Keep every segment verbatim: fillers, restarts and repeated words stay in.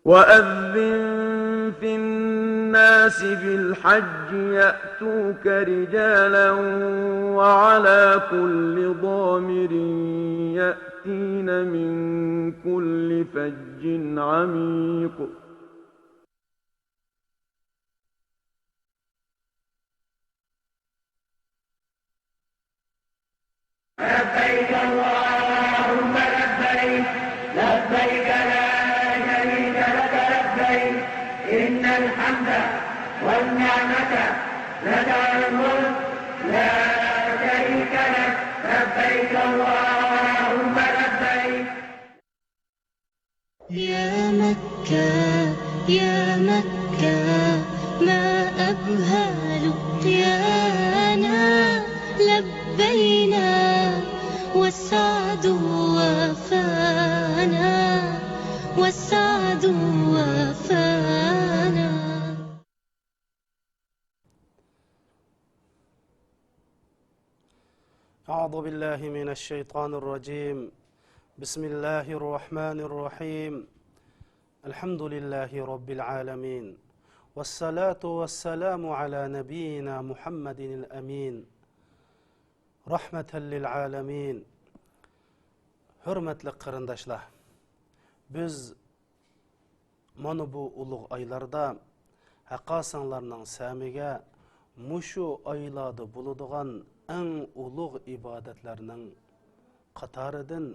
وأذن في الناس بالحج يأتوك رجالا وعلى كل ضامر يأتين من كل فج عميق. لبيك اللهم لبيك، لبيك لا شريك لك لبيك، إن الحمد والنعمة لك والملك لا شريك لك، لبيك اللهم لبيك. يا مكة، يا مكة، ما أبهى لقيانا، لبينا والسعد وفانا، والسعد وفانا. أعوذ بالله من الشيطان الرجيم. بسم الله الرحمن الرحيم. الحمد لله رب العالمين. والصلاة والسلام على نبينا محمد الأمين. رحمة للعالمين. ھۆرمەتلىك قېرىنداشلار، بىز مانا بۇ ئۇلۇغ ئايلاردا ھەقاساڭلارنىڭ سەمىگە مۇشۇ ئايلاردا بولىدىغان ئەڭ ئۇلۇغ ئىبادەتلەرنىڭ قاتارىدىن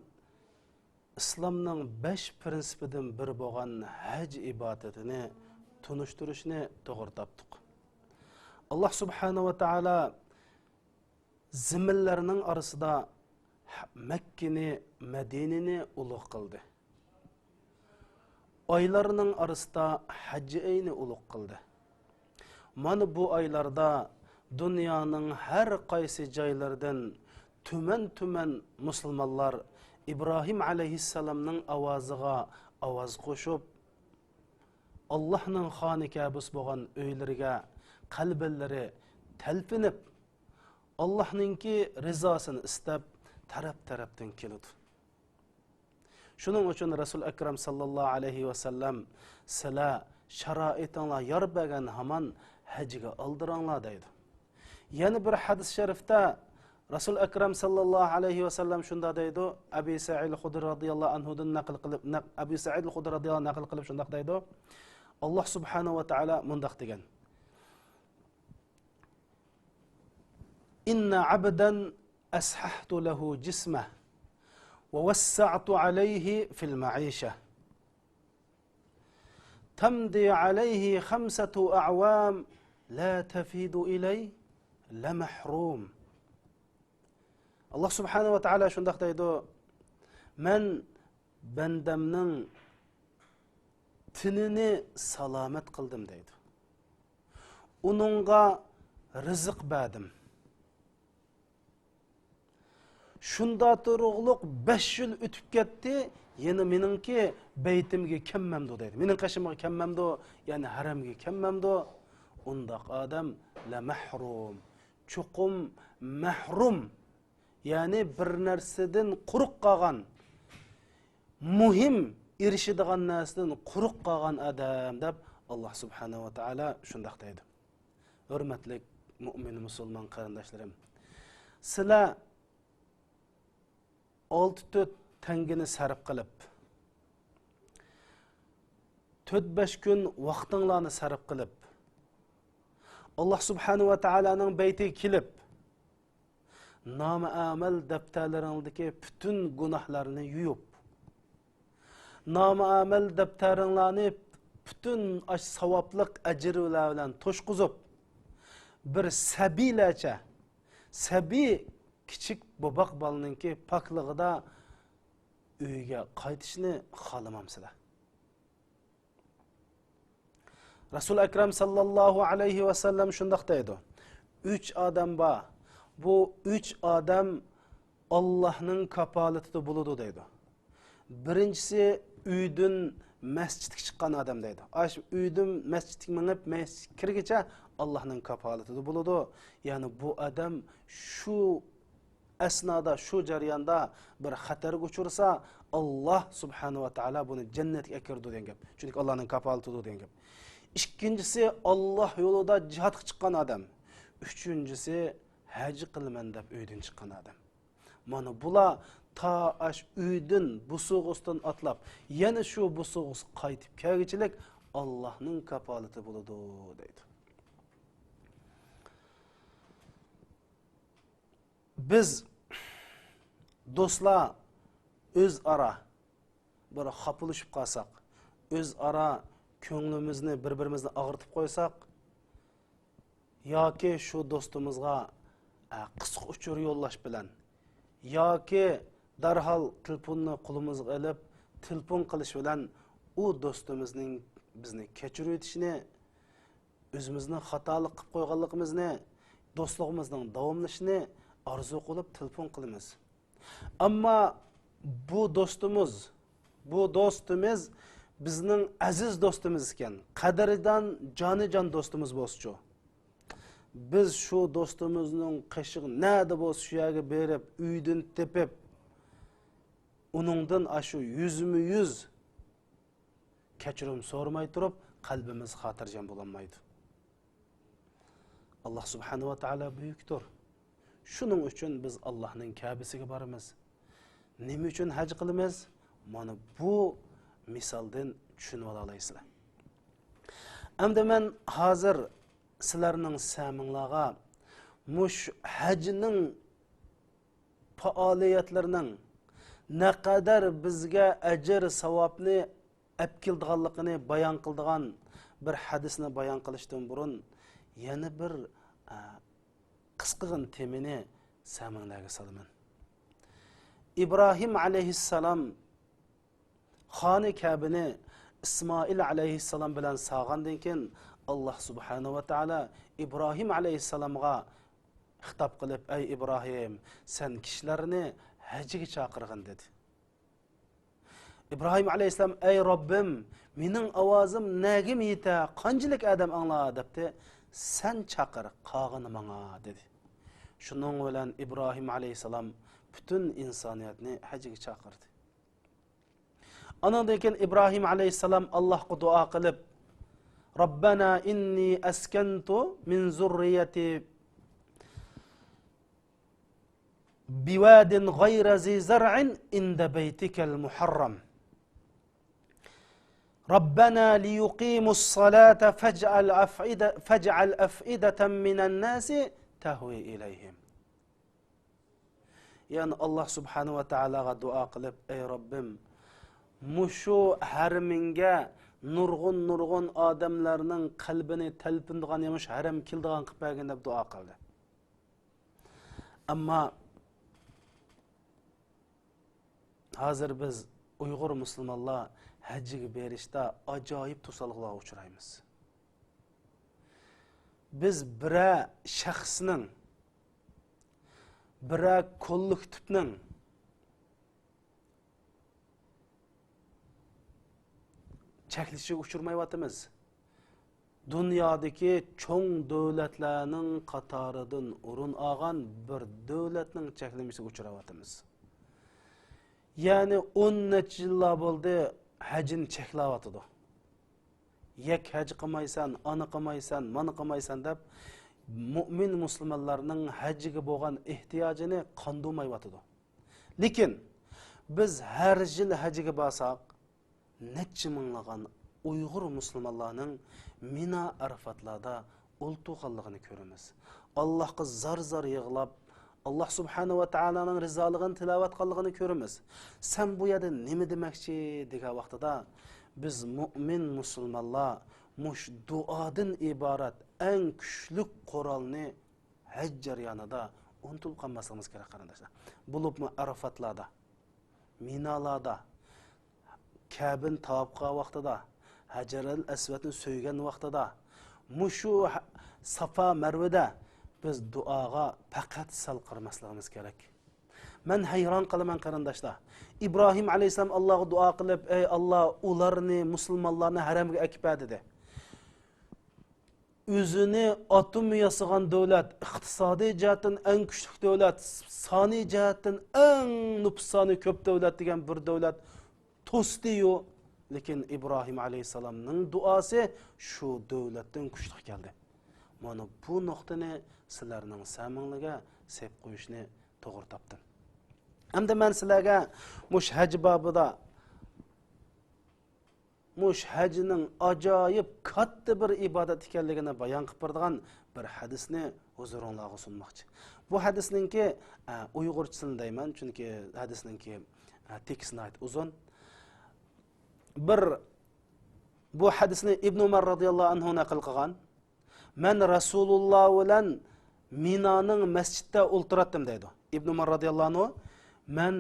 ئىسلامنىڭ بەش پىرىنسىپىدىن بىرى بولغان ھەج ئىبادىتىنى تونۇشتۇرۇشنى توغرا تاپتۇق. ئاللاھ سۇبھانەھۇ ۋە تائالا زېمىنلەرنىڭ ئارىسىدا مەككىنى، مەدىنىنى ئۇلۇغ قىلدى. ئايلارنىڭ ئارىسىدا ھەججىئەينى ئۇلۇغ قىلدى. مانا بۇ ئايلاردا دۇنيانىڭ ھەر قايسى جايلىرىدىن تۈمەن-تۈمەن مۇسۇلمانلار ئىبراھىم ئەلەيھىسسالامنىڭ ئاۋازىغا ئاۋاز قوشۇپ، ئاللاھنىڭ خانىكەبىسى بولغان ئۆيلىرىگە قەلبىلىرى تەلپۈنۈپ، ئاللاھنىڭكى رىزاسىنى ئىستەپ، تەرەپ-تەرەپتىن كېلىدۇ. شۇنىڭ ئۈچۈن رەسۇل ئەكرەم ساللاللاھۇ ئەلەيھى ۋەسەللەم، «سىلەر شارائىتىڭلار يار بەرگەن ھامان ھەجگە ئالدىراڭلار» دەيدۇ. يەنە بىر ھەدىس شەرىفتە رەسۇل ئەكرەم ساللاللاھۇ ئەلەيھى ۋەسەللەم شۇنداق دەيدۇ، ئەبى سەئىد خۇدرى رازىياللاھۇ ئەنھۇدىن نەقىل قىلىپ، نەق-، ئەبى سەئىد خۇدرى رازىياللاھۇ نەقىل قىلىپ شۇنداق دەيدۇ، ئاللاھ سۇبھانەھۇ ۋە تائالا مۇنداق دېگەن، إن عبدا أصححت له جسمه ووسعت عليه في المعيشة تمضي عليه خمسة أعوام لا تفيض إليه لمحروم. ئاللاھ سۇبھانەھۇ ۋە تائالا شۇنداق دەيدۇ، مەن بەندەمنىڭ تېنىنى سالامەت قىلدىم دەيدۇ. ئۇنىڭغا رىزىق بەردىم. شۇندا تۇرۇقلۇق بەش يىل ئۆتۈپ كەتتى، يەنە مېنىڭكى بەيتىمگە كەلمەمدۇ دەيدۇ. مېنىڭ قېشىمغا كەلمەمدۇ، يەنى ھەرەمگە كەلمەمدۇ؟ ئۇنداق ئادەم لەمەھرۇم، چوقۇم مەھرۇم، يەنى بىر نەرسىدىن قۇرۇق قالغان، مۇھىم ئېرىشىدىغان نەرسىدىن قۇرۇق قالغان ئادەم، دەپ ئاللاھ سۇبھانەھۇ ۋە تائالا شۇنداق دەيدۇ. ھۆرمەتلىك مۇئمىن مۇسۇلمان قېرىنداشلىرىم، سىلەر ئالتە تۆت تەڭگىنى سەرپ قىلىپ، تۆت بەش كۈن ۋاقتىڭلارنى سەرپ قىلىپ، ئاللاھ سۇبھانەھۇ ۋە تائالانىڭ بەيتىگە كېلىپ، نامە ئەمەل دەپتەرلىرىڭدىكى پۈتۈن گۇناھلارنى يۇيۇپ، نامە ئەمەل دەپتەرىڭلارنى پۈتۈن ئاش ساۋابلىق ئەجىرلەر بىلەن توشقۇزۇپ، بىر سەبىيلەرچە، سەبىي كىچىك بوباق بالىنىڭكى پاكلىقىدا ئۆيگە قايتىشنى خالىمامسىلەر؟ رەسۇل ئەكرەم ساللاللاھۇ ئەلەيھى ۋەسەللەم شۇنداق دەيدۇ، ئۈچ ئادەم بار، بۇ ئۈچ ئادەم ئاللاھنىڭ كاپالىتىدە بولىدۇ دەيدۇ. بىرىنچىسى ئۆيدىن مەسچىتكە چىققان ئادەم دەيدۇ. ئاشۇ ئۆيدىن مەسچىتكە مېڭىپ، مەسچىتكە كىرگىچە ئاللاھنىڭ كاپالىتىدە بولىدۇ. يەنى بۇ ئادەم شۇ ئەسنادا، شۇ جەرياندا بىر خەتەرگە ئۇچرىسا، ئاللا سۇبھانەھۇ ۋە تائالا بۇنى جەننەتكە ئەكىرىدۇ دېگەن گەپ. چۈنكى ئاللانىڭ كاپالىتىدۇر دېگەن گەپ. ئىككىنچىسى، ئاللا يولىدا جىھادقا چىققان ئادەم. ئۈچىنچىسى، ھەج قىلىمەن دەپ ئۆيدىن چىققان ئادەم. مانا بۇلار تا ئاش ئۆيدىن بوسۇغىسىدىن ئاتلاپ، يەنە شۇ بوسۇغىسىغا قايتىپ كەلگۈچىلىك ئاللانىڭ كاپالىتى بولىدۇ، دەيدۇ. بىز دوستلار ئۆزئارا بىر خاپىلىشىپ قالساق، ئۆزئارا كۆڭلىمىزنى، بىر-بىرىمىزنى ئاغرىتىپ قويساق، ياكى شۇ دوستىمىزغا، ئە، قىسقا ئۇچۇر يوللاش بىلەن، ياكى دەرھال تېلېفوننى قولىمىزغا ئېلىپ، تېلېفون قىلىش بىلەن ئۇ دوستىمىزنىڭ بىزنى كەچۈرۈۋېتىشىنى، ئۆزىمىزنىڭ خاتالىق قىلىپ قويغانلىقىمىزنى، دوستلۇقىمىزنىڭ داۋاملىشىشىنى ئارزۇ قىلىپ تېلېفون قىلىمىز. ئەمما بۇ دوستىمىز، بۇ دوستىمىز بىزنىڭ ئەزىز دوستىمىز ئىكەن، قەدىردان، جانىجان دوستىمىز بولسىچۇ؟ بىز شۇ دوستىمىزنىڭ قېشىغا نەدە بولسا شۇ يەرگە بېرىپ، ئۆيدىن تېپىپ، ئۇنىڭدىن ئاشۇ يۈزمۇ يۈز كەچۈرۈم سورىماي تۇرۇپ، قەلبىمىز خاتىرجەم بولالمايدۇ. ئاللا سۇبھانەھۇ ۋە تائالا بۈيۈكتۇر. شۇنىڭ ئۈچۈن بىز ئاللانىڭ كەبىسىگە بارىمىز. نېمە ئۈچۈن ھەج قىلىمىز؟ مانا بۇ مىسالدىن چۈشىنىۋالالايسىلەر. ئەمدى مەن ھازىر سىلەرنىڭ سەمىڭلارغا مۇشۇ ھەجنىڭ پائالىيەتلىرىنىڭ نەقەدەر بىزگە ئەجىر-ساۋابنى ئەپ كېلىدىغانلىقىنى بايان قىلىدىغان بىر ھەدىسنى بايان قىلىشتىن بۇرۇن، يەنە بىر، ئە، قىسقىغىنە تېمىنى سەمىڭلەرگە سالىمەن. ئىبراھىم ئەلەيھىسسالام خانى كەبىنى ئىسمائىل ئەلەيھىسسالام بىلەن سالغاندىن كېيىن، ئاللا سۇبھانەھۇ ۋە تائالا ئىبراھىم ئەلەيھىسسالامغا خىتاب قىلىپ، ئەي ئىبراھىم، سەن كىشىلەرنى ھەجگە چاقىرغىن، دېدى. ئىبراھىم ئەلەيھىسسالام، ئەي رەببىم، مېنىڭ ئاۋازىم نەگىمۇ يېتە، قانچىلىك ئادەم ئاڭلا، دەپتى. سەن چاقىر، قالغىنى ماڭا، دېدى. شۇنىڭ بىلەن ئىبراھىم ئەلەيھىسسالام پۈتۈن ئىنسانىيەتنى ھەجگە چاقىردى. ئانىڭدىن كېيىن ئىبراھىم ئەلەيھىسسالام ئاللاھقا دۇئا قىلىپ، رەببەنا ئىننى ئەسكەنتۇ مىن زۇررىيەتى بىۋادىن غەيرە زى زەرئىن ئىندە بەيتىكەل مۇھەررەم. رەببەنا لىيۇقىمۇس سەلاتە فەجئەل ئەفئىدە، فەجئەل ئەفئىدەتەن مىنەن ناسى تەھۋى ئىلەيھىم. يەنى ئاللا سۇبھانەھۇ ۋە تائالاغا دۇئا قىلىپ، ئەي رەببىم، مۇشۇ ھەرىمىڭگە نۇرغۇن-نۇرغۇن ئادەملەرنىڭ قەلبىنى تەلپۈندۈرگەن، يەنى مۇشۇ ھەرەمگە كېلىدىغان قىلىپ بەرگىن، دەپ دۇئا قىلدى. ئەمما ھازىر بىز ئۇيغۇر مۇسۇلمانلار ھەجگە بېرىشتا ئاجايىپ توسالغۇلارغا ئۇچرايمىز. بىز بىرەر شەخسنىڭ، بىرەر كوللېكتىپنىڭ چەكلىشىگە ئۇچرىمايۋاتىمىز. دۇنيادىكى چوڭ دۆلەتلەرنىڭ قاتارىدىن ئورۇن ئالغان بىر دۆلەتنىڭ چەكلىمىسىگە ئۇچراۋاتىمىز. يەنى ئون نەچچە يىللار بولدى، ھەجنى چەكلەۋاتىدۇ. يەك ھەج قىلمايسەن، ئانى قىلمايسەن، مانى قىلمايسەن دەپ، مۇئمىن مۇسۇلمانلارنىڭ ھەجگە بولغان ئېھتىياجىنى قاندۇرمايۋاتىدۇ. لېكىن بىز ھەر يىل ھەجگە بارساق، نەچچە مىڭلىغان ئۇيغۇر مۇسۇلمانلارنىڭ مىنا ئەرىفاتلاردا ئولتۇرغانلىقىنى كۆرىمىز. ئاللاھقا زار-زار يىغلاپ، ئاللاھ سۇبھانەھۇ ۋە تائالانىڭ رىزالىقىنى تىلەۋەت قىلغانلىقىنى كۆرىمىز. سەن بۇ يەردە نېمە دېمەكچى دېگەن ۋاقتىدا، بىز مۇئمىن مۇسۇلمانلار مۇشۇ دۇئادىن ئىبارەت ئەڭ كۈچلۈك قورالنى ھەج جەريانىدا ئۇنتۇلۇپ قالماسلىقىمىز كېرەك، قېرىنداشلار. بولۇپمۇ ئەرىفاتلاردا، مىنالاردا، كەبىنى تاۋاپ قىلغان ۋاقتىدا، ھەجەرەل ئەسۋەدنى سۆيگەن ۋاقتىدا، مۇشۇ ھە-، سافا مەرۋىدە بىز دۇئاغا پەقەت سەل قارىماسلىقىمىز كېرەك. مەن ھەيران قالىمەن، قېرىنداشلار. ئىبراھىم ئەلەيھىسسالام ئاللاغا دۇئا قىلىپ، ئەي ئاللا، ئۇلارنى، مۇسۇلمانلارنى ھەرەمگە ئەكىپ بەر، دېدى. ئۆزىنى ئاتوم ياسىغان دۆلەت، ئىقتىسادىي جەھەتتىن ئەڭ كۈچلۈك دۆلەت، سانىي جەھەتتىن ئەڭ نوپۇس سانى كۆپ دۆلەت دېگەن بىر دۆلەت توستى-يۇ، لېكىن ئىبراھىم ئەلەيھىسسالامنىڭ دۇئاسى شۇ دۆلەتتىن كۈچلۈك كەلدى. مانا بۇ نۇقتىنى سىلەرنىڭ سەمىڭلىگە سېلىپ قويۇشنى توغرا تاپتىم. ئەمدى مەن سىلەرگە مۇشۇ ھەج بابىدا مۇشۇ ھەجنىڭ ئاجايىپ كاتتا بىر ئىبادەت ئىكەنلىكىنى بايان قىلىپ بېرىدىغان بىر ھەدىسنى ھۇزۇرۇڭلارغا سۇنماقچى. بۇ ھەدىسنىڭكى، ئە، ئۇيغۇرچىسىنى دەيمەن، چۈنكى ھەدىسنىڭكى، ئە، تېكىستى ناھايىتى ئۇزۇن. بىر، بۇ ھەدىسنى ئىبن ئۇمەر رازىياللاھۇ ئەنھۇ نەقىل قىلغان. مەن رەسۇلۇللا بىلەن مىنانىڭ مەسچىتتە ئولتۇراتتىم دەيدۇ. ئىبن ئۇمەر رازىياللاھۇ ئەنھۇ، مەن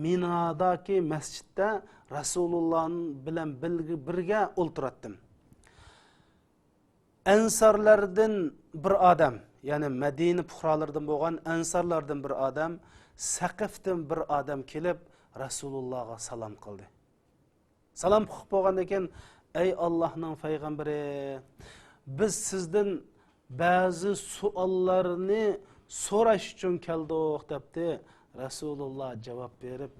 مىناداكى مەسچىتتە رەسۇلۇللا بىلەن بىلگە-، بىرگە ئولتۇراتتىم. ئەنسارلاردىن بىر ئادەم، يەنى مەدىنە پۇقرالىرىدىن بولغان ئەنسارلاردىن بىر ئادەم، سەقىفتىن بىر ئادەم كېلىپ رەسۇلۇللاغا سالام قىلدى. سالام قىلىپ بولغاندىن كېيىن، ئەي ئاللاھنىڭ پەيغەمبىرى، بىز سىزدىن بەزى سوئاللارنى سوراش ئۈچۈن كەلدۇق، دەپتۇ. رەسۇلۇللا جاۋاب بېرىپ،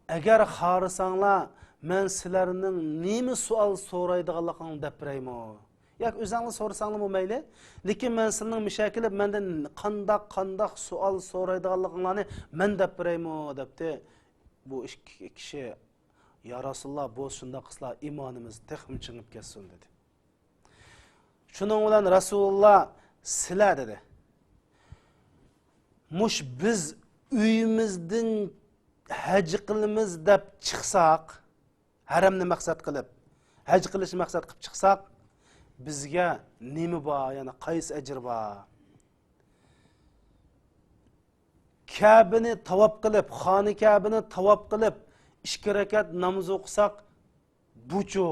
ئەگەر خالىساڭلار، مەن سىلەرنىڭ نېمە سوئال سورايدىغانلىقىڭلارنى دەپ بېرەيمۇ؟ ياكى ئۆزۈڭلار سورىساڭلارمۇ مەيلى، لېكىن مەن سىلەرنىڭ مۇشۇ كېلىپ مەندىن قانداق، قانداق سوئال سورايدىغانلىقىڭلارنى مەن دەپ بېرەيمۇ؟ دەپتۇ. بۇ ئىككى كىشى، يا رەسۇلۇللا، بولسا شۇنداق قىلسىلا ئىمانىمىز تېخىمۇ چىڭىپ كەتسۇن، دېدى. شۇنىڭ بىلەن رەسۇلۇللا، سىلەر، دېدى، مۇش بىز ئۆيىمىزدىن ھەج قىلىمىز دەپ چىقساق، ھەرەمنى مەقسەت قىلىپ، ھەج قىلىشنى مەقسەت قىلىپ چىقساق، بىزگە نېمە بار، يەنى قايسى ئەجىر بار؟ كەبىنى تاۋاپ قىلىپ، خانە كەبىنى تاۋاپ قىلىپ، ئىككى رەكەت ناماز ئوقۇساق، بۇچۇ؟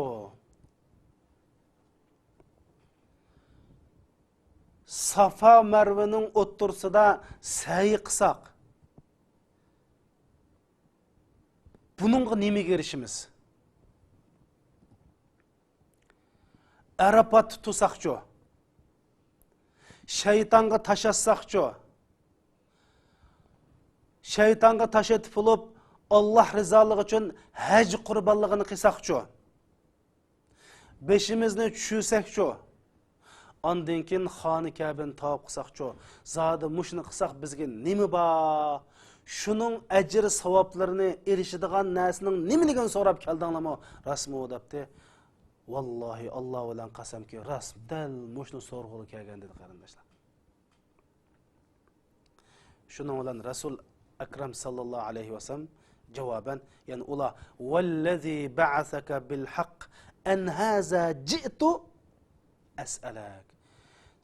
سافا مەرۋىنىڭ ئوتتۇرىسىدا سەي قىلساق، بۇنىڭغا نېمىگە ئېرىشىمىز؟ ئەرەپاتتا تۇرساقچۇ؟ شەيتانغا تاش ئاتساقچۇ؟ شەيتانغا تاش ئېتىپ بولۇپ، ئاللاھ رىزالىقى ئۈچۈن ھەج قۇربانلىقىنى قىلساقچۇ؟ بېشىمىزنى چۈشۈرسەكچۇ؟ ئاندىن كېيىن خانە كەبىنى تاۋاپ قىلساقچۇ؟ زادى مۇشۇنى قىلساق بىزگە نېمە بار؟ شۇنىڭ ئەجىر ساۋابلىرىنى ئېرىشىدىغان نەرسىنىڭ نېمىلىكىنى سوراپ كەلدىڭلارمۇ؟ راستمۇ؟ دەپتۇ. ۋاللاھى، ئاللاھ بىلەن قەسەمكى، راست، دەل مۇشۇنى سورىغىلى كەلگەن، دېدى، قېرىنداشلار. شۇنىڭ بىلەن رەسۇل ئەكرەم ساللاللاھۇ ئەلەيھى ۋەسەللەم جاۋابەن، يەنى ئۇلار، ۋەللەزى بەئەسەكە بىل ھەق ئەن ھازا جىئتۇ ئەسئەلەك.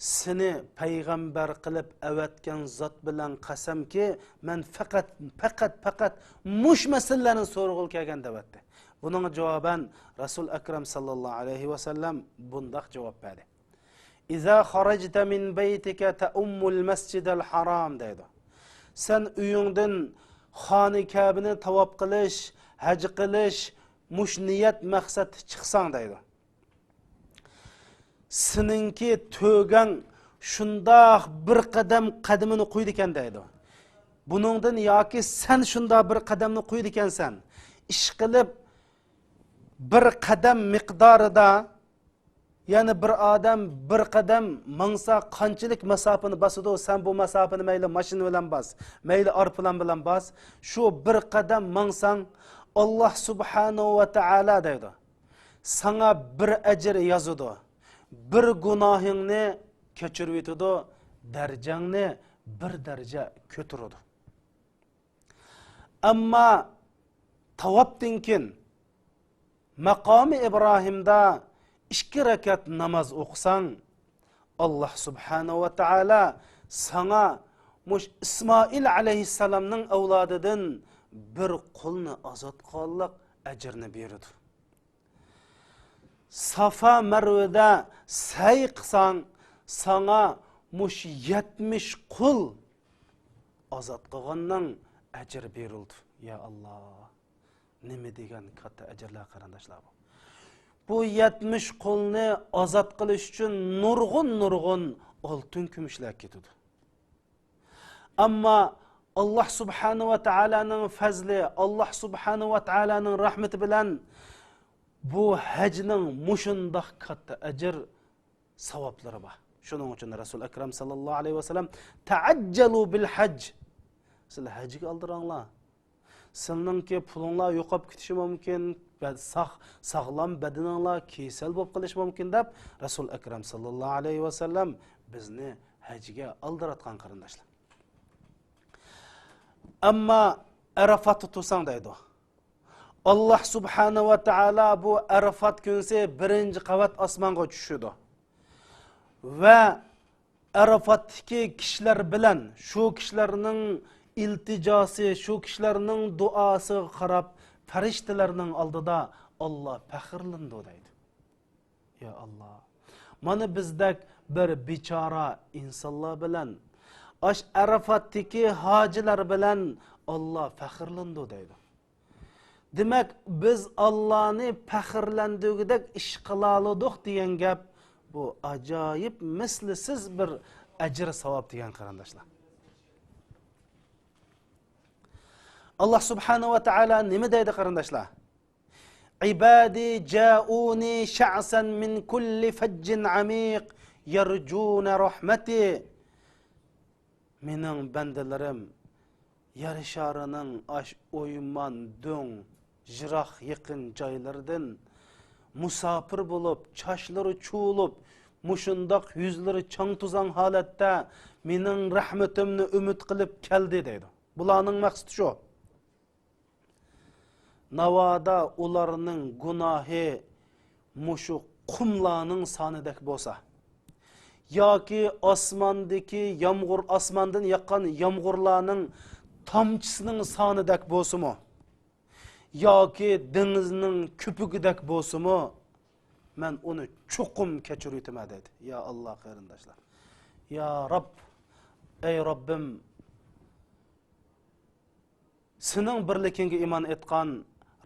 سېنى پەيغەمبەر قىلىپ ئەۋەتكەن زات بىلەن قەسەمكى، مەن پەقەت، پەقەت، پەقەت مۇش مەسىلىلەرنى سورىغىلى كەلگەن، دەۋەتتى. بۇنىڭغا جاۋابەن رەسۇل ئەكرەم ساللاللاھۇ ئەلەيھى ۋەسەللەم بۇنداق جاۋاب بەردى. ئىزا خەرەجتە مىن بەيتىكە تەئۇممۇل مەسجىدەل ھارام، دەيدۇ. سەن ئۆيۈڭدىن خانە كەبىنى تاۋاپ قىلىش، ھەج قىلىش، مۇش نىيەت مەقسەتتە چىقساڭ، دەيدۇ. سېنىڭكى تۆگەڭ شۇنداق بىر قەدەم قەدىمىنى قويىدىكەن، دەيدۇ. بۇنىڭدىن ياكى سەن شۇنداق بىر قەدەمنى قويىدىكەنسەن. ئىشقىلىپ، بىر قەدەم مىقدارىدا، يەنى بىر ئادەم بىر قەدەم ماڭسا قانچىلىك مەساپىنى باسىدۇ؟ سەن بۇ مەساپىنى مەيلى ماشىنا بىلەن باس، مەيلى ئايروپىلان بىلەن باس، شۇ بىر قەدەم ماڭساڭ، ئاللاھ سۇبھانەھۇ ۋە تائالا، دەيدۇ، ساڭا بىر ئەجىر يازىدۇ، بىر گۇناھىڭنى كەچۈرۈۋېتىدۇ، دەرىجەڭنى بىر دەرىجە كۆتۈرىدۇ. ئەمما تاۋاپتىن كېيىن مەقامى ئىبراھىمدا ئىككى رەكەت ناماز ئوقۇساڭ، ئاللاھ سۇبھانەھۇ ۋە تائالا ساڭا مۇش ئىسمائىل ئەلەيھىسسالامنىڭ ئەۋلادىدىن بىر قۇلنى ئازاد قىلغانلىق ئەجرىنى بېرىدۇ. سافا مەرۋىدە سەي قىلساڭ، ساڭا مۇشۇ يەتمىش قۇل ئازاد قىلغاننىڭ ئەجرى بېرىلىدۇ. يا ئاللاھ، نېمە دېگەن كاتتا ئەجىرلەر، قېرىنداشلار، بۇ. بۇ يەتمىش قۇلنى ئازاد قىلىش ئۈچۈن نۇرغۇن، نۇرغۇن ئالتۇن، كۈمۈشلەر كېتىدۇ. ئەمما ئاللاھ سۇبھانەھۇ ۋە تائالانىڭ پەزلى، ئاللاھ سۇبھانەھۇ ۋە تائالانىڭ رەھمىتى بىلەن بۇ ھەجنىڭ مۇشۇنداق كاتتا ئەجىر، ساۋابلىرى بار. شۇنىڭ ئۈچۈن رەسۇل ئەكرەم ساللاللاھۇ ئەلەيھى ۋەسەللەم، تەئەججەلۇ بىل ھەج. سىلەر ھەجگە ئالدىراڭلار. سىلىنىڭكى پۇلۇڭلار يوقاپ كېتىشى مۇمكىن، بە-، ساق-، ساغلام بەدىنىڭلار كېسەل بولۇپ قېلىشى مۇمكىن دەپ، رەسۇل ئەكرەم ساللاللاھۇ ئەلەيھى ۋەسەللەم بىزنى ھەجگە ئالدىراتقان قېرىنداشلار. ئەمما ئەرەفاتتا تۇرساڭ دەيدۇ. ئاللاھ سۇبھانەھۇ ۋە تائالا بۇ ئەرەفات كۈنسى بىرىنچى قەۋەت ئاسمانغا چۈشىدۇ. ۋە ئەرەفاتتىكى كىشىلەر بىلەن شۇ كىشىلەرنىڭ ئىلتىجاسى، شۇ كىشىلەرنىڭ دۇئاسىغا قاراپ پەرىشتىلەرنىڭ ئالدىدا ئاللاھ پەخىرلىنىدۇ دەيدۇ. يا ئاللاھ، مانا بىزدەك بىر بىچارە ئىنسانلار بىلەن، ئاش ئەرەفاتتىكى ھاجىلار بىلەن ئاللاھ پەخىرلىنىدۇ دەيدۇ. دېمەك، بىز ئاللانى پەخىرلەندۈرگۈدەك ئىش قىلالىدۇق دېگەن گەپ، بۇ ئاجايىپ مىسلىسىز بىر ئەجىر ساۋاب دېگەن قېرىنداشلار. ئاللاھ سۇبھانەھۇ ۋە تائالا نېمە دەيدۇ قېرىنداشلار؟ عبادي جاءوني شعثا من كل فج عميق يرجون رحمتي. مېنىڭ بەندىلىرىم يەر شارىنىڭ ئاش ئويمان، دۆڭ، يىراق يېقىن جايلىرىدىن مۇساپىر بولۇپ، چاچلىرى چۇۋۇلۇپ، مۇشۇنداق يۈزلىرى چاڭ-توزاڭ ھالەتتە مېنىڭ رەھمىتىمنى ئۈمىد قىلىپ كەلدى دەيدۇ. بۇلارنىڭ مەقسىتى شۇ. ناۋادا ئۇلارنىڭ گۇناھى مۇشۇ قۇملارنىڭ سانىدەك بولسا، ياكى ئاسماندىكى يامغۇر، ئاسماندىن ياغقان يامغۇرلارنىڭ تامچىسىنىڭ سانىدەك بولسىمۇ، ياكى دېڭىزنىڭ كۆپۈكىدەك بولسىمۇ، مەن ئۇنى چوقۇم كەچۈرۈۋېتىمەن دەيدۇ. يا ئاللاھ قېرىنداشلار. يا رەب، ئەي رەببىم، سېنىڭ بىرلىكىڭگە ئىمان ئېيتقان،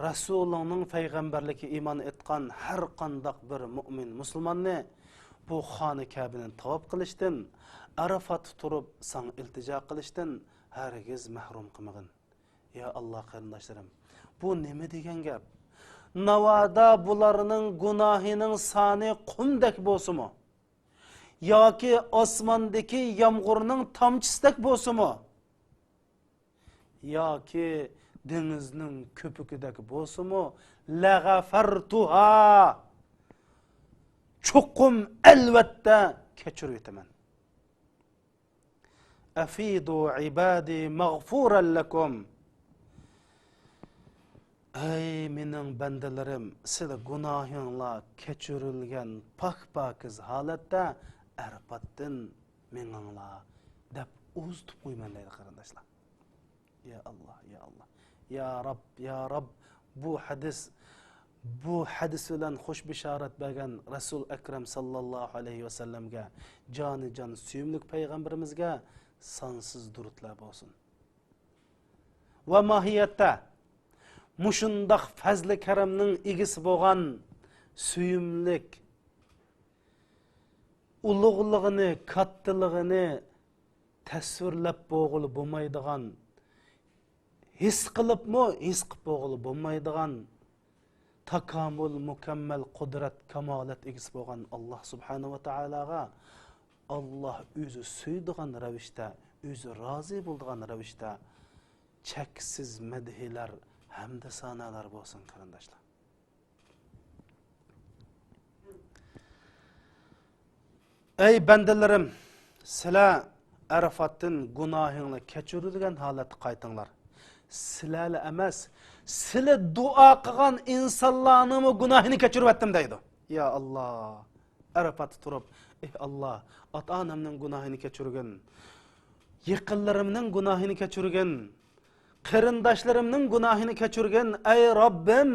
رەسۇلۇڭنىڭ پەيغەمبەرلىكىگە ئىمان ئېيتقان ھەر قانداق بىر مۇئمىن مۇسۇلماننى بۇ خانە كەبىنى تاۋاپ قىلىشتىن، ئەرەفاتتا تۇرۇپ ساڭا ئىلتىجا قىلىشتىن ھەرگىز مەھرۇم قىلمىغىن. يا ئاللاھ قېرىنداشلىرىم، بۇ نېمە دېگەن گەپ؟ ناۋادا بۇلارنىڭ گۇناھىنىڭ سانى قۇمدەك بولسىمۇ، ياكى ئاسماندىكى يامغۇرنىڭ تامچىسىدەك بولسىمۇ، ياكى دېڭىزنىڭ كۆپۈكىدەك بولسىمۇ، لەغەفەرتۇھا، چوقۇم، ئەلۋەتتە كەچۈرۈۋېتىمەن. أفيضوا عبادي مغفورا لكم. ئەي مېنىڭ بەندىلىرىم، سىلە گۇناھىڭلار كەچۈرۈلگەن پاك-پاكىز ھالەتتە ئەرەپاتتىن مېڭىڭلار دەپ ئۇزىتىپ قويىمەن دەيدۇ قېرىنداشلار. يا ئاللاھ، يا ئاللاھ. يا رەب، يا رەب، بۇ ھەدىس، بۇ ھەدىس بىلەن خۇش بېشارەت بەرگەن رەسۇل ئەكرەم ساللاللاھۇ ئەلەيھى ۋەسەللەمگە، جانى جان سۆيۈملۈك پەيغەمبىرىمىزگە سانسىز دۇرۇتلار بولسۇن. ۋە ماھىيەتتە مۇشۇنداق پەزلى كەرەمنىڭ ئىگىسى بولغان سۆيۈملۈك، ئۇلۇغلۇقىنى، كاتتىلىقىنى تەسۋىرلەپ بولغىلى بولمايدىغان، ھېس قىلىپمۇ ھېس قىلىپ بولغىلى بولمايدىغان تاكامۇل، مۇكەممەل قۇدرەت، كامالەت ئىگىسى بولغان ئاللاھ سۇبھانەھۇ ۋە تائالاغا ئاللاھ ئۆزى سۆيىدىغان رەۋىشتە، ئۆزى رازى بولىدىغان رەۋىشتە چەكسىز مەدھىيەلەر، ھەمدۇ سانالار بولسۇن، قېرىنداشلار. ئەي بەندىلىرىم، سىلەر ئەرەفاتتىن گۇناھىڭلار كەچۈرۈلگەن ھالەتتە قايتىڭلار. سىلەرلا ئەمەس، سىلە دۇئا قىلغان ئىنسانلارنىڭمۇ گۇناھىنى كەچۈرۈۋەتتىم دەيدۇ. يا ئاللاھ، ئەرەفاتتا تۇرۇپ، ئېھ ئاللاھ، ئاتا-ئانامنىڭ گۇناھىنى كەچۈرگىن، يېقىنلىرىمنىڭ گۇناھىنى كەچۈرگىن، قېرىنداشلىرىمنىڭ گۇناھىنى كەچۈرگىن، ئەي رەببىم،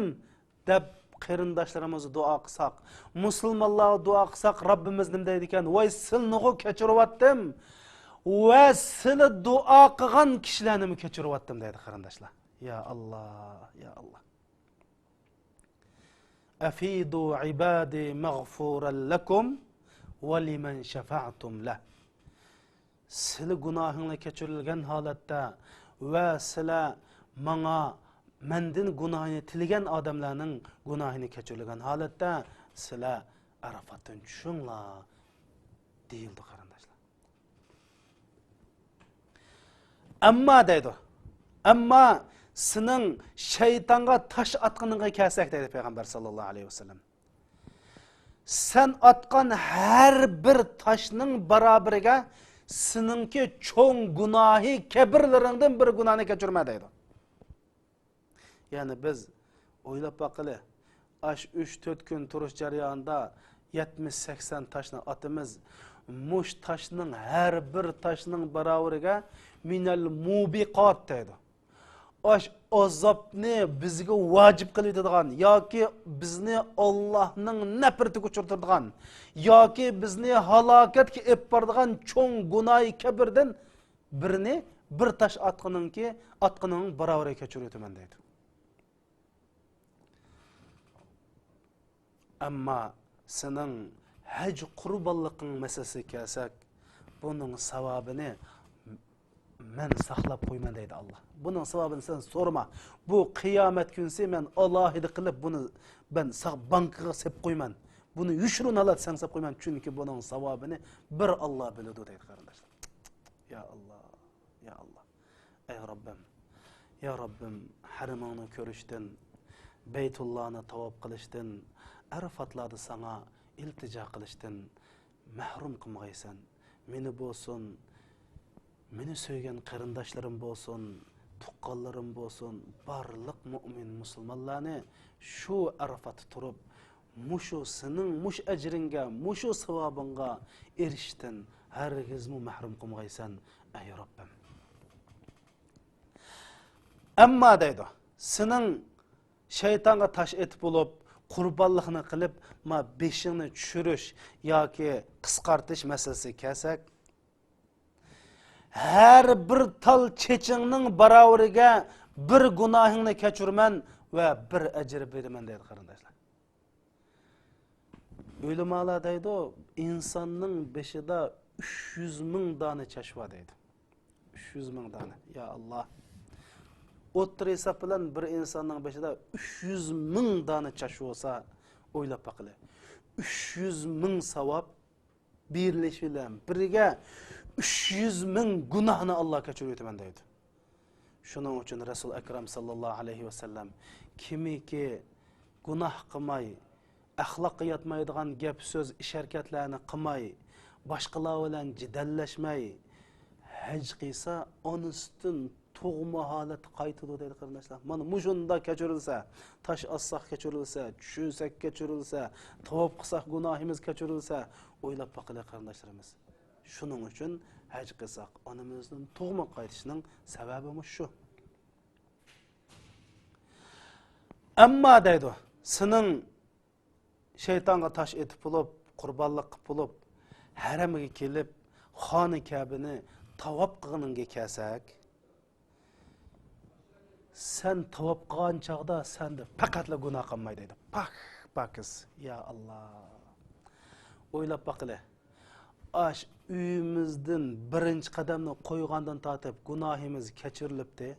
دەپ قېرىنداشلىرىمىزغا دۇئا قىلساق، مۇسۇلمانلارغا دۇئا قىلساق، رەببىمىز نېمە دەيدىكەن؟ ۋاي، سىلىنىغۇ كەچۈرۈۋەتتىم ۋە سىلى دۇئا قىلغان كىشىلەرنىمۇ كەچۈرۈۋەتتىم دەيدۇ، قېرىنداشلار. يا ئاللاھ، يا ئاللاھ. أفيضوا عبادي مغفورا لكم ولمن شفعتم له. سىلە گۇناھىڭلار كەچۈرۈلگەن ھالەتتە ۋە سىلە ماڭا، مەندىن گۇناھىنى تىلىگەن ئادەملەرنىڭ گۇناھىنى كەچۈرۈلگەن ھالەتتە سىلە ئەرەفاتتىن چۈشۈڭلار دېيىلدى، قېرىنداشلار. ئەمما دەيدۇ، ئەمما سېنىڭ شەيتانغا تاش ئاتقىنىڭغا كەلسەك دەيدۇ پەيغەمبەر ساللاللاھۇ ئەلەيھى ۋەسەللەم. سەن ئاتقان ھەر بىر تاشنىڭ باراۋىرىگە سېنىڭكى چوڭ گۇناھى كەبىرلىرىڭدىن بىر گۇناھنى كەچۈرمە دەيدۇ. يەنى بىز ئويلاپ باقىلى، ئاش ئۈچ تۆت كۈن تۇرۇش جەريانىدا يەتمىش سەكسەن تاشنى ئاتىمىز. مۇش تاشنىڭ ھەر بىر تاشنىڭ باراۋىرىگە مىنەل مۇبىقات دەيدۇ. ئاش ئازابنى بىزگە ۋاجىپ قىلىۋېتىدىغان ياكى بىزنى ئاللاھنىڭ نەپرىتىگە ئۇچرىتىدىغان ياكى بىزنى ھالاكەتكە ئېلىپ بارىدىغان چوڭ گۇناھى كەبىردىن بىرنى بىر تاش ئاتقىنىڭكى، ئاتقىنىڭ باراۋىرىگە كەچۈرۈۋېتىمەن دەيدۇ. ئەمما سېنىڭ ھەج قۇربانلىقىڭ مەسىلىسىگە كەلسەك، بۇنىڭ ساۋابىنى مەن ساقلاپ قويىمەن دەيدۇ ئاللا. بۇنىڭ ساۋابىنى سەن سورىما. بۇ قىيامەت كۈنسى مەن ئالاھىدە قىلىپ بۇنى مەن ساق بانكىغا سېلىپ قويىمەن. بۇنى يوشۇرۇن ھالەتتە ساڭا سېلىپ قويىمەن، چۈنكى بۇنىڭ ساۋابىنى بىر ئاللا بىلىدۇ دەيدۇ، قېرىنداشلار. يا ئاللا، يا ئاللا. ئەي رەببىم، يا رەببىم، ھەرىمىڭنى كۆرۈشتىن، بەيتۇللانى تاۋاپ قىلىشتىن، ئەرىفاتلاردا ساڭا ئىلتىجا قىلىشتىن مەھرۇم قىلمىغايسەن. مېنى بولسۇن، مېنى سۆيگەن قېرىنداشلىرىم بولسۇن، تۇغقانلىرىم بولسۇن، بارلىق مۆمىن مۇسۇلمانلارنى شۇ ئەرىفاتتا تۇرۇپ، مۇشۇ سېنىڭ مۇشۇ ئەجرىڭگە، مۇشۇ ساۋابىڭغا ئېرىشىشتىن ھەرگىزمۇ مەھرۇم قىلمىغايسەن، ئەي رەببىم. ئەمما دەيدۇ، سېنىڭ شەيتانغا تاش ئېتىپ بولۇپ، قۇربانلىقنى قىلىپ، ما بېشىڭنى چۈشۈرۈش ياكى قىسقارتىش مەسىلىسىگە كەلسەك، ھەر بىر تال چېچىڭنىڭ باراۋىرىگە بىر گۇناھىڭنى كەچۈرىمەن ۋە بىر ئەجىر بېرىمەن دەيدۇ، قېرىنداشلار. ئۆلىمالار دەيدۇ، ئىنساننىڭ بېشىدا ئۈچ يۈز مىڭ دانە چاچ بار دەيدۇ. ئۈچ يۈز مىڭ دانە. يا ئاللا. ئوتتۇرا ھېساب بىلەن بىر ئىنساننىڭ بېشىدا ئۈچ يۈز مىڭ دانە چاچ بولسا، ئويلاپ باقىلى. ئۈچ يۈز مىڭ ساۋاب بېرىلىش بىلەن بىرگە ئۈچ يۈز مىڭ گۇناھنى ئاللا كەچۈرۈۋېتىمەن دەيدۇ. شۇنىڭ ئۈچۈن رەسۇل ئەكرەم ساللاللاھۇ ئەلەيھى ۋەسەللەم، كىمكى گۇناھ قىلماي، ئەخلاققا ياتمايدىغان گەپ سۆز، ئىش ھەرىكەتلەرنى قىلماي، باشقىلار بىلەن جېدەللەشمەي ھەج قىلسا، ئانىسىدىن تۇغما ھالەتتە قايتىدۇ دەيدۇ، قېرىنداشلار. مانا مۇشۇنداق كەچۈرۈلسە، تاش ئاتساق كەچۈرۈلسە، چۈشۈنسەك كەچۈرۈلسە، تاۋاپ قىلساق گۇناھىمىز كەچۈرۈلسە، ئويلاپ باقىلى، قېرىنداشلىرىمىز. شۇنىڭ ئۈچۈن ھەج قىلساق، ئانىمىزدىن تۇغما قايتىشنىڭ سەۋەبى مۇشۇ. ئەمما دەيدۇ، سېنىڭ شەيتانغا تاش ئېتىپ بولۇپ، قۇربانلىق قىلىپ بولۇپ، ھەرەمگە كېلىپ، خانە كەبىنى تاۋاپ قىلغىنىڭغا كەلسەك، سەن تاۋاپ قىلغان چاغدا سەندە پەقەتلا گۇناھ قالمايدۇ دەيدۇ. پاك، پاكىز. يا ئاللا. ئويلاپ باقىلى. ئاش ئۆيىمىزدىن بىرىنچى قەدەمنى قويغاندىن تارتىپ گۇناھىمىز كەچۈرۈلۈپتۇ.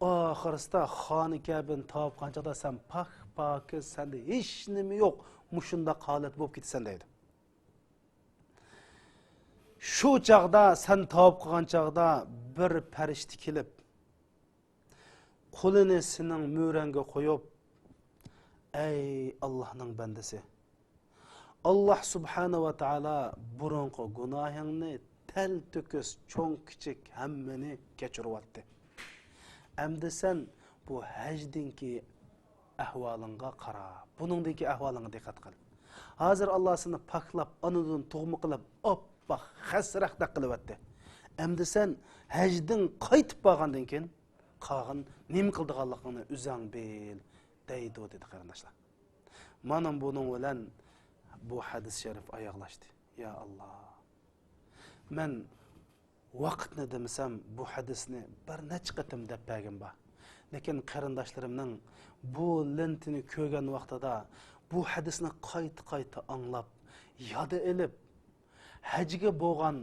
ئاخىرسىدا خانە كەبىنى تاۋاپ قىلغان چاغدا سەن پاك، پاكىز، سەندە ھېچنېمە يوق. مۇشۇنداق ھالەت بولۇپ كېتىسەن دەيدۇ. شۇ چاغدا، سەن تاۋاپ قىلغان چاغدا بىر پەرىشتە كېلىپ، قولىنى سېنىڭ مۈرەڭگە قويۇپ، ئەي ئاللاھنىڭ بەندىسى، ئاللاھ سۇبھانە ۋە تائالا بۇرۇنقى گۇناھىڭنى تەلتۆكۈس، چوڭ-كىچىك ھەممىنى كەچۈرۈۋەتتى. ئەمدى سەن بۇ ھەجدىنكى ئەھۋالىڭغا قارا. بۇنىڭدىكى ئەھۋالىڭغا دىققەت قىل. ھازىر ئاللا سېنى پاكلاپ، ئانىدىن تۇغما قىلىپ، ئاپئاق خەسرەكدەك قىلىۋەتتى. ئەمدى سەن ھەجدىن قايتىپ بارغاندىن كېيىن قالغان نېمە قىلىدىغانلىقىڭنى ئۆزۈڭ بىل، دەيدۇ، دېدى، قېرىنداشلار. مانا بۇنىڭ بىلەن بۇ ھەدىس شەرىپ ئاياغلاشتى. يا ئاللا. مەن ۋاقىتنى دېمىسەم، بۇ ھەدىسنى بىر نەچچە قېتىم دەپ بەرگىنىم بار. لېكىن قېرىنداشلىرىمنىڭ بۇ لېنتىنى كۆرگەن ۋاقتىدا، بۇ ھەدىسنى قايتا-قايتا ئاڭلاپ، ياد ئېلىپ، ھەجگە بولغان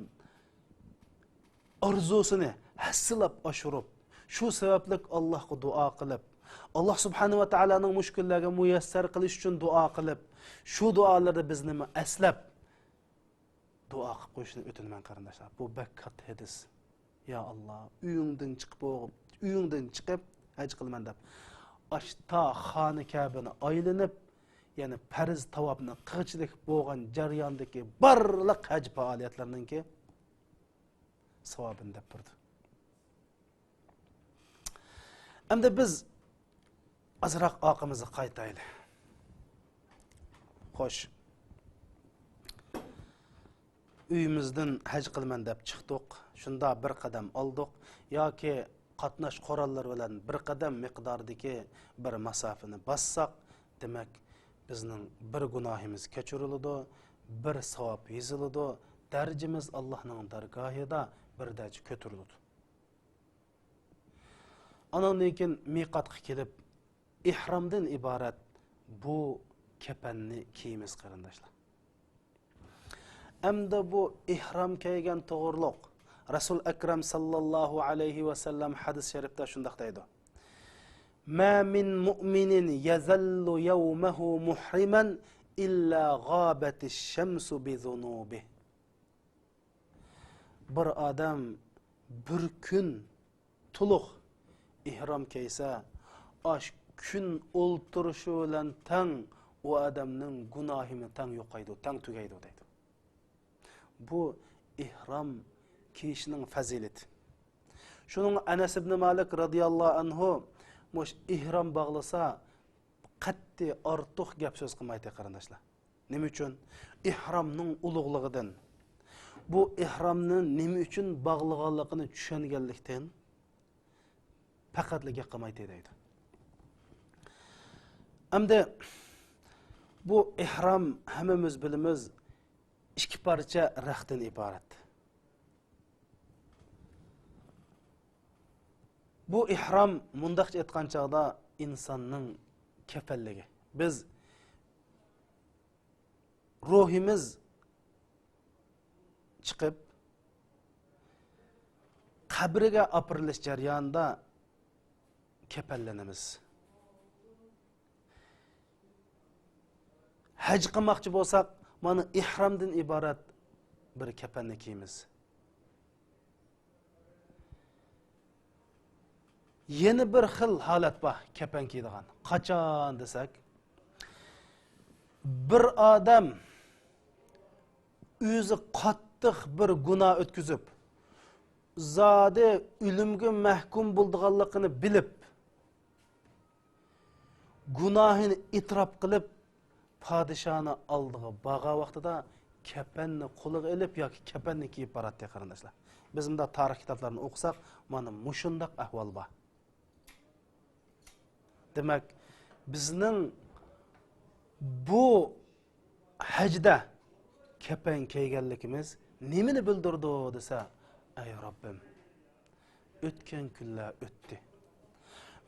ئارزۇسىنى ھەسسىلەپ ئاشۇرۇپ، شۇ سەۋەبلىك ئاللاھقا دۇئا قىلىپ، ئاللاھ سۇبھانەھۇ ۋە تائالانىڭ مۇشۇ كۈنلەرگە مۇيەسسەر قىلىش ئۈچۈن دۇئا قىلىپ، شۇ دۇئالىرى بىزنىمۇ ئەسلەپ، دۇئا قىلىپ قويۇشنى ئۆتۈنىمەن، قېرىنداشلار. بۇ بەك كاتتا ھەدىس. يا ئاللا، ئۆيۈڭدىن چىقىپ بولۇپ، ئۆيۈڭدىن چىقىپ ھەج قىلىمەن دەپ، ئاشتا خانە كەبىنى ئايلىنىپ، يەنى پەرز تاۋاپنى قىلغۇچىلىك بولغان جەرياندىكى بارلىق ھەج پائالىيەتلىرىنىڭكى ساۋابىنى دەپ بېرىدۇ. ئەمدى بىز ئازراق ئارقىمىزغا قايتايلى. خوش. ئۆيىمىزدىن ھەج قىلىمەن دەپ چىقتۇق. شۇنداق بىر قەدەم ئالدۇق ياكى قاتناش قوراللىرى بىلەن بىر قەدەم مىقدارىدىكى بىر ماسافىنى باسساق، دېمەك، بىزنىڭ بىر گۇناھىمىز كەچۈرۈلىدۇ، بىر ساۋاب يېزىلىدۇ، دەرىجىمىز ئاللاھنىڭ دەرگاھىدا بىر دەرىجە كۆتۈرۈلىدۇ. ئاناندىن كېيىن مىقاتقا كېلىپ، ئېھرامدىن ئىبارەت بۇ كەپەننى كىيىمىز، قېرىنداشلار. ئەمدى بۇ ئېھرام كىيگەن توغرۇلۇق رەسۇل ئەكرەم ساللاللاھۇ ئەلەيھى ۋەسەللەم ھەدىس شەرىپتە شۇنداق دەيدۇ: ما من مؤمن يظل يومه محرما إلا غابت الشمس بذنوبه. بىر ئادەم بىر كۈن تولۇق ئېھرام كىيسە، ئاش كۈن ئولتۇرۇشى بىلەن تەڭ ئۇ ئادەمنىڭ گۇناھىمۇ تەڭ يوقايدۇ، تەڭ تۈگەيدۇ دەيدۇ. بۇ ئېھرام كىيىشنىڭ پەزىلىتى. شۇنىڭ ئەنەس ئىبنى مالىك رەزىياللاھۇ ئەنھۇ مۇش ئېھرام باغلىسا، قەتئىي ئارتۇق گەپ سۆز قىلمايتتى، قېرىنداشلار. نېمە ئۈچۈن؟ ئېھرامنىڭ ئۇلۇغلۇقىدىن، بۇ ئېھرامنى نېمە ئۈچۈن باغلىغانلىقىنى چۈشەنگەنلىكتىن، پەقەتلا گەپ قىلمايتتى دەيدۇ. ئەمدى بۇ ئېھرام، ھەممىمىز بىلىمىز، ئىككى پارچە رەختتىن ئىبارەت. بۇ ئېھرام، مۇنداقچە ئېيتقان چاغدا، ئىنساننىڭ كەپەنلىكى. بىز روھىمىز چىقىپ، قەبرىگە ئاپىرىلىش جەريانىدا كەپەنلىنىمىز. ھەج قىلماقچى بولساق، مانا ئېھرامدىن ئىبارەت بىر كەپەننى كىيىمىز. يەنە بىر خىل ھالەت بار، كەپەن كىيىدىغان. قاچان دېسەك، بىر ئادەم ئۆزى قاتتىق بىر گۇناھ ئۆتكۈزۈپ، زادى ئۆلۈمگە مەھكۇم بولىدىغانلىقىنى بىلىپ، گۇناھىنى ئېتىراپ قىلىپ، پادىشاھنى ئالدىغا بارغان ۋاقتىدا كەپەننى قولىغا ئېلىپ ياكى كەپەننى كىيىپ باراتتى، قېرىنداشلار. بىز مۇنداق تارىخ كىتابلارنى ئوقۇساق، مانا مۇشۇنداق ئەھۋال بار. دېمەك، بىزنىڭ بۇ ھەجدە كەپەن كىيگەنلىكىمىز نېمىنى بىلدۈرىدۇ دېسە، ئەي رەببىم، ئۆتكەن كۈنلەر ئۆتتى.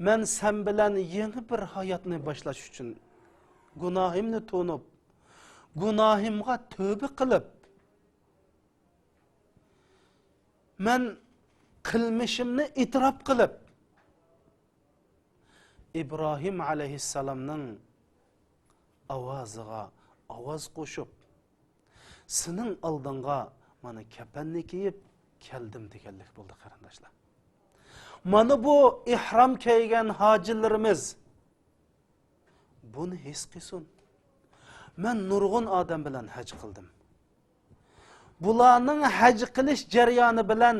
مەن سەن بىلەن يېڭى بىر ھاياتنى باشلاش ئۈچۈن گۇناھىمنى تونۇپ، گۇناھىمغا تۆبە قىلىپ، مەن قىلمىشىمنى ئېتىراپ قىلىپ، ئىبراھىم ئەلەيھىسسالامنىڭ ئاۋازىغا ئاۋاز قوشۇپ، سېنىڭ ئالدىڭغا مانا كەپەننى كىيىپ كەلدىم دېگەنلىك بولدى، قېرىنداشلار. مانا بۇ ئېھرام كىيگەن ھاجىلىرىمىز بۇنى ھېس قىلسۇن. مەن نۇرغۇن ئادەم بىلەن ھەج قىلدىم. بۇلارنىڭ ھەج قىلىش جەريانى بىلەن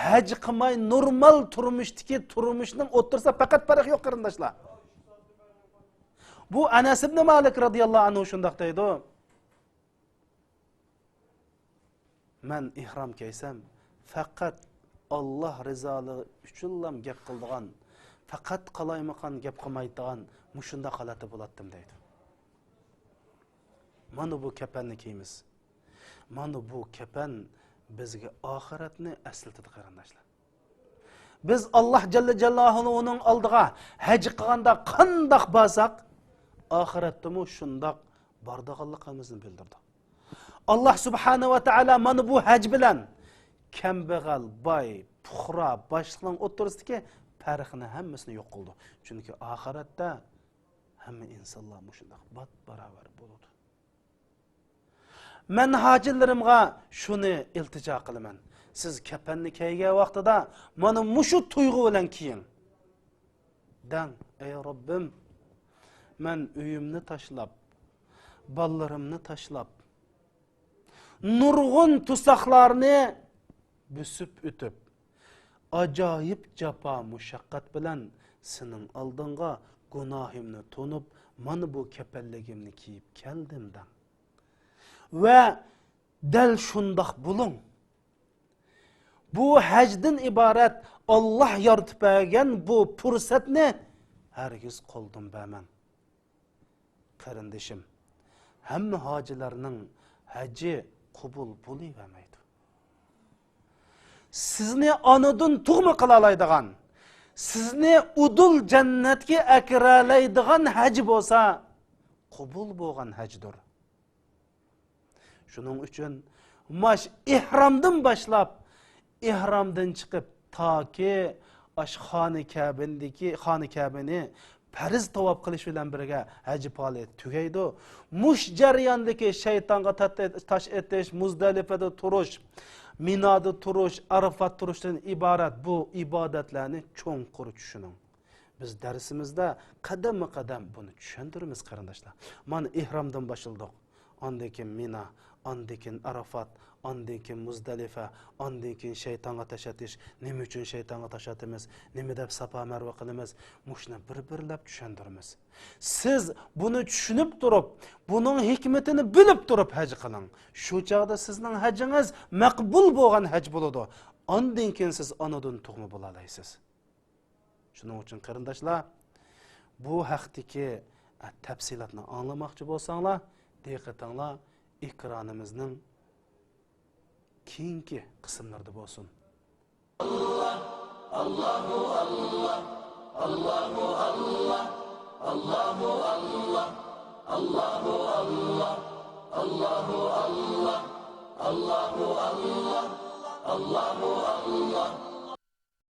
ھەج قىلماي نورمال تۇرمۇشتىكى تۇرمۇشنىڭ ئوتتۇرىسىدا پەقەت پەرق يوق، قېرىنداشلار. بۇ ئەنەس ئىبنى مالىك رەزىياللاھۇ ئەنھۇ شۇنداق دەيدۇ: مەن ئېھرام كىيسەم، پەقەت ئاللا رىزالىقى ئۈچۈنلا گەپ قىلىدىغان، پەقەت قالايمىقان گەپ قىلمايدىغان مۇشۇنداق ھالەتتە بولاتتىم دەيدۇ. مانا بۇ كەپەننى كىيىمىز. مانا بۇ كەپەن بىزگە ئاخىرەتنى ئەسلىتىدۇ، قېرىنداشلار. بىز ئاللا جەللە جالالۇھۇنىڭ ئالدىغا ھەج قىلغاندا قانداق بارساق، ئاخىرەتتىمۇ شۇنداق بارىدىغانلىقىمىزنى بىلدۈردى. ئاللاھ سۇبھانەھۇ ۋە تائالا مانا بۇ ھەج بىلەن كەمبەغەل، باي، پۇقرا، باشلىقنىڭ ئوتتۇرىسىدىكى پەرقنى ھەممىسىنى يوق قىلدى. چۈنكى ئاخىرەتتە ھەممە ئىنسانلار مۇشۇنداق بات-باراۋەر بولىدۇ. مەن ھاجىلىرىمغا شۇنى ئىلتىجا قىلىمەن، سىز كەپەننى كىيگەن ۋاقتىدا مانا مۇشۇ تۇيغۇ بىلەن كىيىڭ. دەڭ، ئەي رەببىم، مەن ئۆيۈمنى تاشلاپ، بالىلىرىمنى تاشلاپ، نۇرغۇن تۇساقلارنى بۆسۈپ ئۆتۈپ، ئاجايىپ جاپا مۇشەققەت بىلەن سېنىڭ ئالدىڭغا گۇناھىمنى تونۇپ، مانا بۇ كەپەنلىكىمنى كىيىپ كەلدىم دەڭ. ۋە دەل شۇنداق بولۇڭ. بۇ ھەجدىن ئىبارەت ئاللاھ يارىتىپ بەرگەن بۇ پۇرسەتنى ھەرگىز قولدىن بەرمەڭ. قېرىندىشىم، ھەممە ھاجىلارنىڭ ھەجى قوبۇل بولۇۋەرمەيدۇ. سىزنى ئانىدىن تۇغما قىلالايدىغان، سىزنى ئۇدۇل جەننەتكە ئەكىرەلەيدىغان ھەج بولسا، قوبۇل بولغان ھەجدۇر. شۇنىڭ ئۈچۈن ماش ئېھرامدىن باشلاپ، ئېھرامدىن چىقىپ تاكى ئاش خانە كەبىندىكى، خانە كەبىنى پەرز تاۋاپ قىلىش بىلەن بىرگە ھەج پائالىيىتى تۈگەيدۇ. مۇش جەرياندىكى شەيتانغا تات-، تاش ئېتىش، مۇزدەلىپەدە تۇرۇش، مىنادا تۇرۇش، ئارىفات تۇرۇشتىن ئىبارەت بۇ ئىبادەتلەرنى چوڭقۇر چۈشىنىڭ. بىز دەرسىمىزدە قەدەممۇ قەدەم بۇنى چۈشەندۈرىمىز، قېرىنداشلار. مانا ئېھرامدىن باشلىدۇق. ئاندىن كېيىن مىنا، ئاندىن كېيىن ئارافات، ئاندىن كېيىن مۇزدەلىفە، ئاندىن كېيىن شەيتانغا تاش ئېتىش. نېمە ئۈچۈن شەيتانغا تاش ئاتىمىز؟ نېمە دەپ ساپا مەرۋە قىلىمىز؟ مۇشۇنى بىر-بىرلەپ چۈشەندۈرىمىز. سىز بۇنى چۈشىنىپ تۇرۇپ، بۇنىڭ ھېكمىتىنى بىلىپ تۇرۇپ ھەج قىلىڭ. شۇ چاغدا سىزنىڭ ھەجىڭىز مەقبۇل بولغان ھەج بولىدۇ. ئاندىن كېيىن سىز ئانىدىن تۇغما بولالايسىز. شۇنىڭ ئۈچۈن قېرىنداشلار، بۇ ھەقتىكى، ئە، تەپسىلاتنى ئاڭلىماقچى بولساڭلار، دىققىتىڭلار ئېكرانىمىزنىڭ كېيىنكى قىسىملىرىدا بولسۇن.